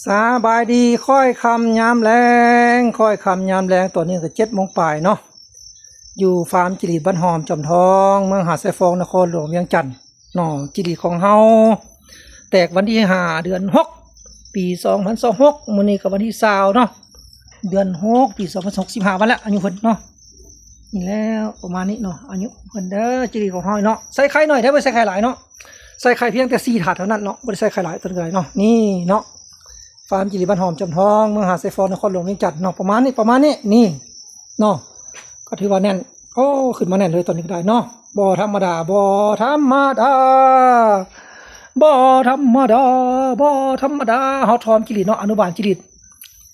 ສະບາຍດີ ຄ້ອຍຄ່ຳຍາມແລງ ຄ້ອຍຄ່ຳຍາມແລງ ຕອນນີ້ກໍເຈັດໂມງປາຍເນາະ ຢູ່ຟາມຈິລີດບ້ານຫອມຈອມທອງ ເມືອງຫາດຊາຍຟອງ ນະຄອນຫຼວງວຽງຈັນເນາະ. ຈິລີດຂອງເຮົາແຕກວັນທີຫ້າ ເດືອນຫົກ ປີສອງພັນຊາວຫົກ ມື້ນີ້ກໍວັນທີຊາວເນາະ ເດືອນຫົກ ປີສອງພັນຊາວຫົກ ສິບຫ້າວັນລະ ອາຍຸເພິ່ນເນາະ. ນີ້ແລ້ວປະມານນີ້ເນາະ ອາຍຸເພິ່ນເດີ ຈິລີດຂອງເຮົາເນາະ. ໃສ່ໄຂ່ໜ້ອຍເດີ ບໍ່ໃສ່ໄຂ່ຫຼາຍເນາະ ໃສ່ໄຂ່ພຽງແຕ່ສີ່ຖາດເທົ່ານັ້ນເນາະ ບໍ່ໄດ້ໃສ່ໄຂ່ຫຼາຍ ຕົວນີ້ກໍໄດ້ເນາະ. ນີ້ເນາະ ຟາມຈິລີດບ້ານຫອມຈອມທອງ ເມືອງຫາດຊາຍຟອງ ນະຄອນຫຼວງວຽງຈັນເນາະ. ປະມານນີ້ ປະມານນີ້ ນີ້ເນາະ ກໍຖືວ່າແໜ້ນ ໂອ້ ຂຶ້ນມາແໜ້ນເລີຍຕອນນີ້ກໍໄດ້ເນາະ. ບໍ່ທຳມະດາ ບໍ່ທຳມະດາ ບໍ່ທຳມະດາ ບໍ່ທຳມະດາ. ເຮົາທອມຈິລີດເນາະ ອະນຸບານຈິລີດ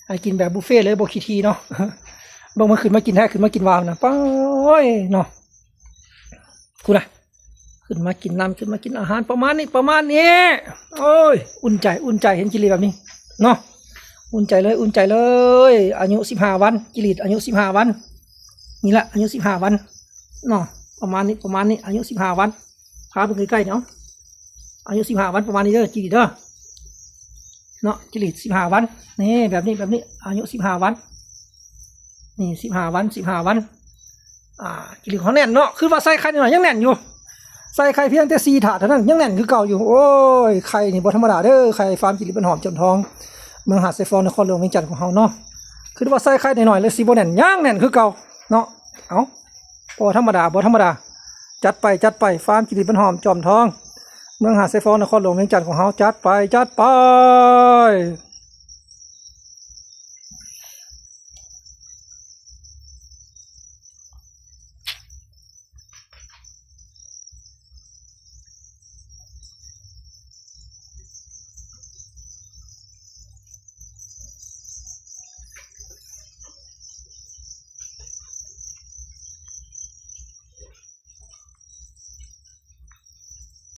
ໃຫ້ກິນແບບບຸບເຟເລີຍ ບໍ່ຂີ້ຖີ່ເນາະ. ເບິ່ງມັນຂຶ້ນມາກິນແທ້ ຂຶ້ນມາກິນວ່ານະ ປາໂອ້ຍເນາະ ພຸ້ນນະ ຂຶ້ນມາກິນນ້ຳ ຂຶ້ນມາກິນອາຫານ ປະມານນີ້ ປະມານນີ້. ໂອ້ຍ ອຸ່ນໃຈ ອຸ່ນໃຈ ເຫັນຈິລີດແບບນີ້ເນາະ ອຸ່ນໃຈເລີຍ ອຸ່ນໃຈເລີຍ. ອາຍຸສິບຫ້າວັນ ຈິລີດອາຍຸສິບຫ້າວັນ ນີ້ລະ ອາຍຸສິບຫ້າວັນເນາະ ປະມານນີ້ ປະມານນີ້ ອາຍຸສິບຫ້າວັນ. ພາເບິ່ງໃກ້ໆເນາະ ອາຍຸສິບຫ້າວັນ ປະມານນີ້ເດີ ຈິລີດເດີ ເນາະ ຈິລີດສິບຫ້າວັນ ນີ້ ແບບນີ້ ແບບນີ້ ອາຍຸສິບຫ້າວັນ ນີ້ ສິບຫ້າວັນ ສິບຫ້າວັນ. ອ່າ ຈິລີດຂອງເຮົາແໜ້ນເນາະ ຄືວ່າໃສ່ໄຂ່ໜ້ອຍຍັງແໜ້ນຢູ່ ໃສ່ໄຂ່ພຽງແຕ່ສີ່ຖາດເທົ່ານັ້ນ ຍັງແໜ້ນຄືເກົ່າຢູ່. ໂອ້ຍ ໄຂ່ນີ້ບໍ່ທຳມະດາເດີ ໄຂ່ຟາມຈິລີດບ້ານຫອມຈອມທອງ ເມືອງຫາດຊາຍຟອງ ນະຄອນຫຼວງວຽງຈັນຂອງເຮົາເນາະ. ຄືວ່າໃສ່ໄຂ່ໜ້ອຍໆ ແລ້ວຊິບໍ່ແໜ້ນ ຍັງແໜ້ນຄືເກົ່າເນາະ. ເອົ້າ ບໍ່ທຳມະດາ ບໍ່ທຳມະດາ ຈັດໄປ ຈັດໄປ ຟາມຈິລີດບ້ານຫອມຈອມທອງ ເມືອງຫາດຊາຍຟອງ ນະຄອນຫຼວງວຽງຈັນຂອງເຮົາ ຈັດໄປ ຈັດໄປ.